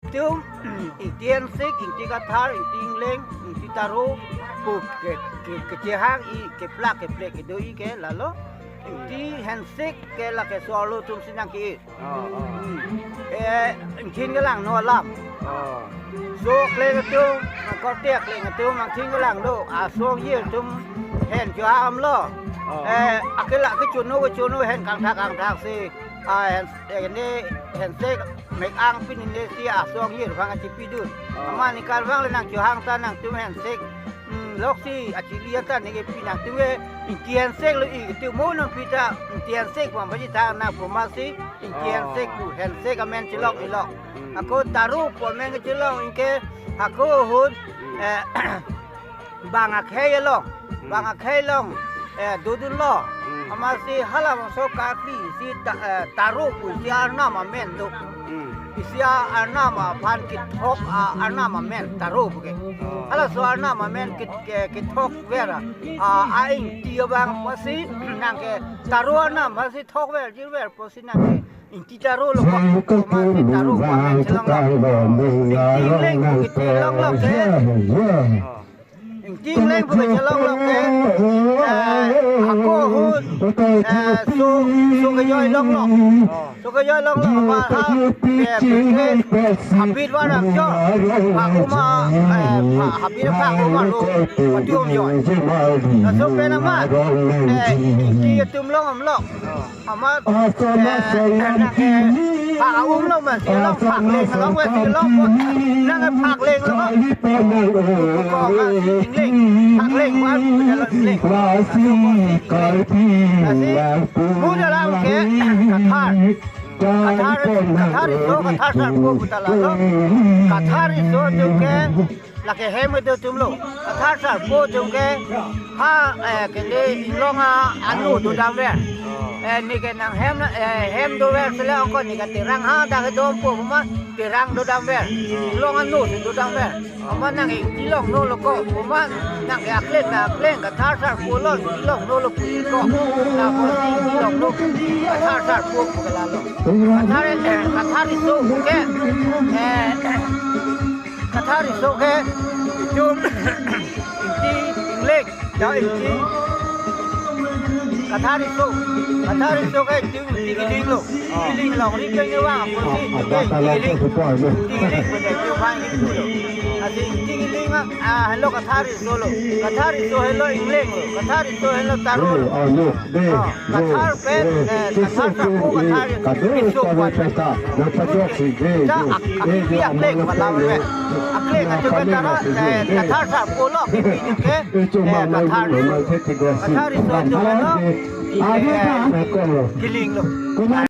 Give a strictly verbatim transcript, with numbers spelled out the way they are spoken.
Tum, Ingti Hensik, Ingti Kathar, Ingti Ingleng, Ingti Taro, pu ke, ke, kechehang-i, keplak keplek kedo-i ke lalo. Ingti Hensik ke lake so-arlo atum si nangke-i. Oh, oh. Hmm. Eh, Ingti Ingleng no alam. Oh. So kleng atum, korte kleng atum, Ingti Ingleng lo, asong yir atum hen chohang lo. Oh. Eh, akela kechono kechono hen kangthak kangthak si, ah, hen, eh, ne Hensik mek-ang pini ne si asong yir vang achipidun. Oh. Amat ne karvang le nangchohang ta nangtum Hensik. Hmm, loksi achili anta ne kepi nangtum ke Ingti Hensik lo-i ketum mo nangpi ta Ingti Hensik vang pachethang nang pu amatsi Ingti Oh. Hensik pu Hensik amen chelong-i lo. Hmm. Ako Taro pu amen chelong-i ke ako ahut, Hmm. eh, bang akhei along, Hmm. bang akhei along, eh, dodunlo. Hmm. Amatsi halabangso karkli si ta-, eh, Taro pu isi arnam amen do. Hmm. Isi arnam aphan kethok a-arnam amen Taro pu ke. Oh. Halaso arnam amen kit-, ke-, kethok ver a, a, a-ingti abang amatsi nangke Taro arnam amatsi thok ver jir ver pusi nangke Ingti Taro lo ko, amatsi Taro pu amen chelong lo. Ingti Ingleng pu kiti longlok ke. Oh. Ingti Ingleng pu kiti longlok ke. Eh, ako ahut, eh, so, so kejoi longlok. Oh. So kejoi longlok ba ha, eh, ke, habit warap jo. Ha uma, eh, ha, habit ha uma lo, patu om joi. Laso pen amat, eh, Ingti atum long om lo. Oh. Amat, eh, nang, eh, phak aum lo ma si long, phak leng long ma si long, nang phak leng long. Ko ma si Ingleng, phak leng wan, ko jalo Ingleng. Lasi, mu dalam ke, Kathar. Kathar, Kathar riso, Kathar sarpo puta lalo. Kathar riso atum ke, lake hem kedo atum lo. Kathar sarpo atum ke ha, eh, kene inglong a anu dodam ver. Eh, ne ke nang hem na, eh, hem do ver sele ongko ne ke terang ha dak dom po ma terang dodam ver. Inglong anu si dodam ver. Amat nang Ingti longno lo ko, amat nang ke akleng na akleng Kathar sarpo lo, Ingti longno lo pu ko. Na ko si Ingti longno Kathar sarpo pu ke lalo. Kathar, eh, Kathar riso ke, eh, Kathar riso ke, itum, Ingti Ingleng, ya Ingti. Kathar riso, Kathar riso ke itum Ingti Ingleng lo. Ingti Ingleng longri pen ke vang, apo si Ingti Ingleng, Ingti Ingleng pu de itum vang Ingti lo. Asi Ingti Ingleng, ah, helo Kathar riso lo. Kathar riso helo Ingleng lo. Kathar riso helo Taro lo. Oh, Kathar pen, eh, Kathar sarpo, Kathar riso pu amen. Ta ak-, akimi akleng pala ve. Akleng atum ke Taro, eh, Kathar sarpo lo, akimi ke, eh, Kathar riso. Kathar riso atum lo, eh, Ingleng lo.